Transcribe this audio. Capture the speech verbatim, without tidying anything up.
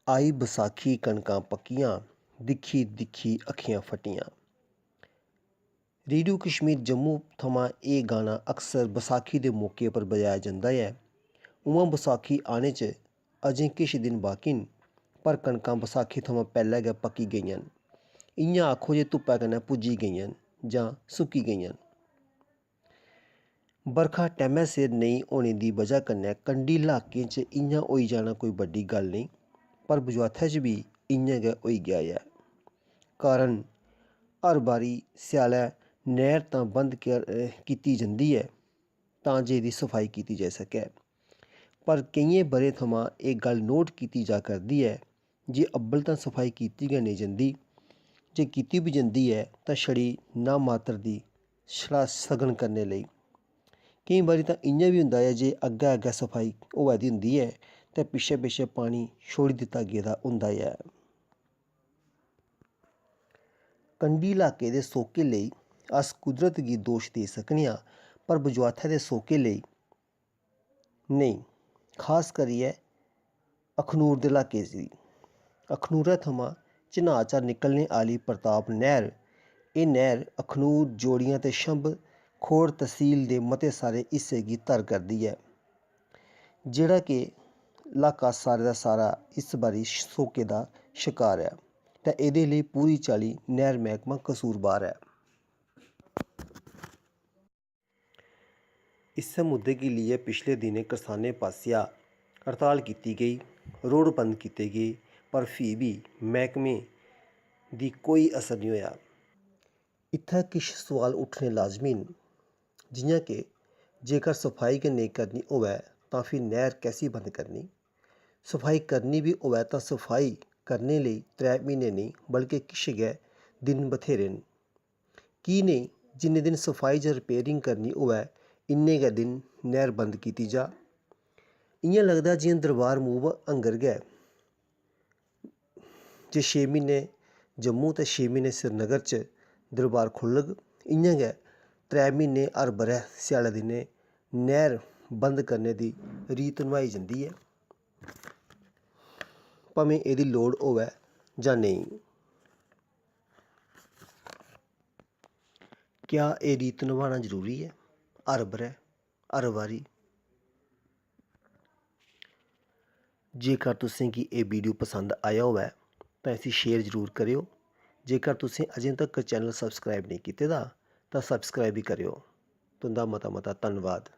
आई बसाखी कनकां पक्कियां, दिक्खी दिक्खी अक्खियां फट्टियां। रेडियो कश्मीर जम्मू थमां एह् गाना अक्सर बसाखी दे मौके पर बजाया जंदा ऐ। उ'आं बसाखी आने च अजें किश दिन बाकी न, पर कनकां बसाखी थमां पैह्लें गै पक्की गेइयां न। इ'यां आखो जे धुप्पै कन्नै भुज्जी गेइयां न जां सुक्की गेइयां न। बरखा टैमै सिर नेईं होने दी बजह कन्नै कंढी लाकें च इ'यां होई जाना कोई बड्डी गल्ल नेईं, पर बजुआथै च बी इ'यां गै होई गेआ ऐ। कारण हर बारी स्यालै नैह्र तां बंद कीती जंदी ऐ तां जे एह्दी सफाई कीती जाई सकै, पर केइयें ब'रें थमां एह् गल्ल नोट कीती जा करदी ऐ जे अब्बल तां सफाई कीती गै नेईं जंदी, जे कीती बी जंदी ऐ तां छड़ी नां मात्तर दी, छड़ा सगन करने लेई। केईं बारी तां इ'यां बी होंदा ऐ जे अग्गै अग्गै सफाई होआ दी होंदी ऐ ते पिच्छें पिच्छें पानी छोड़ी दित्ता गेदा होंदा ऐ। कंढी लाके दे सोके लेई अस कुदरत गी दोश देई सकने आं, पर बजुआथै दे सोके लेई नेईं, खास करियै अखनूर दे लाके दी। अखनूरै थमां चन्हां चा निकलने आह्ली प्रताप नैह्र, एह् नैह्र अखनूर, जोड़ियां ते छंब खोड़ तसील दे मते सारे हिस्से गी तर करदी ऐ, जेह्ड़ा के लाका सारे दा सारा इस बारी सोके दा शकार ऐ ते एह्दे लेई पूरी चाल्ली नैह्र मैह्कमा कसूरवार ऐ। इस्सै मुद्दे गी लेइयै पिछले दिनें करसानें पासेआ हड़ताल कीती गेई, रोड बंद कीते गे, पर फ्ही बी मैह्कमे दी कोई असर निं होएआ। इत्थै किश सोआल उट्ठने लाजमी न, जि'यां के जेकर सफाई गै नेईं करनी होऐ तां फ्ही नैह्र कैसी बंद करनी? सफाई करनी बी होऐ तां सफाई करने लेई त्रै म्हीने नेईं बल्के किश गै दिन बथ्हेरे न। की नेईं, जिन्ने दिन सफाई जां रिपेयरिंग करनी होऐ इन्ने गै दिन नैह्र बंद कीती जा। इ'यां लगदा जि'यां दरबार मूव आंगर गै जे छे म्हीने जम्मू ते छे म्हीने श्रीनगर च दरबार खु'ल्लग, इ'यां गै त्रै म्हीने हर ब'रै स्यालै दिनें नैह्र बंद करने दी रीत नभाई जंदी ऐ, भामें एह्दी लोड़ होऐ जां नेईं। क्या एह् रीत नभाना जरूरी ऐ हर ब'रै, हर बारी? जेकर तुसें गी एह् वीडियो पसंद आया होऐ तां इसी शेयर जरूर करेओ। जेकर तुसें अजें तक चैनल सब्सक्राइब नेईं कीते दा तां सब्सक्राइब बी करेओ। तुं'दा मता मता धन्नवाद।